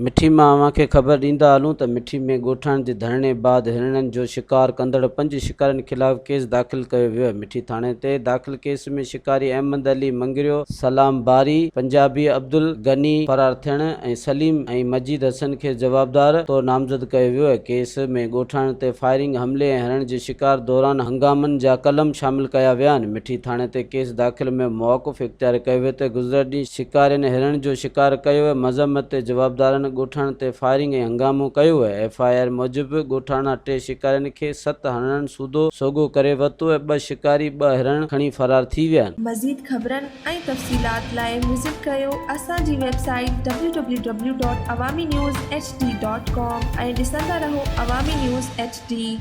مٺي مان اوهان کي خبر ڏيندا هلون ته مٺي ۾ ڳوٺاڻن جي ڌرڻي بعد هرڻن جو شڪار ڪندڙ پنج شڪارين خلاف ڪيس داخل ڪيو ويو آهي. مٺي ٿاڻي تي داخل ڪيس ۾ شڪاري احمد علي مڱريو، سلام باري، پنجابي عبدالغني فرار ٿيڻ ۽ سليم ۽ مجيد حسن کي جوابدار طور نامزد ڪيو ويو آهي. ڪيس ۾ ڳوٺاڻن تي فائرنگ، حملي ۽ هرڻ جي شڪار دوران هنگامن جا قلم شامل ڪيا ويا آهن. مٺي ٿاڻي تي ڪيس داخل ۾ موقف اختيار ڪيو ويو ته گذريل ڏينهن شڪارين هرڻ جو شڪار ڪيو ۽ مذمت تي جوابدارن ڳوٺاڻن تي فائرنگ ۽ هنگامو ڪيو. ايف I R موجب ڳوٺاڻا ٽي شڪارين کي ست هرڻن سوڌو سوگهو ڪري ورتو ۽ ٻه شڪاري ٻه هرڻ کڻي فرار ٿي ويا. مزيد خبرن ۽ تفصيلات لاء وزٽ ڪريو اسان جي website W W W dot Awami news H D dot com ۽ ڏسندا رهو عوامي نيوز ايڇ ڊي.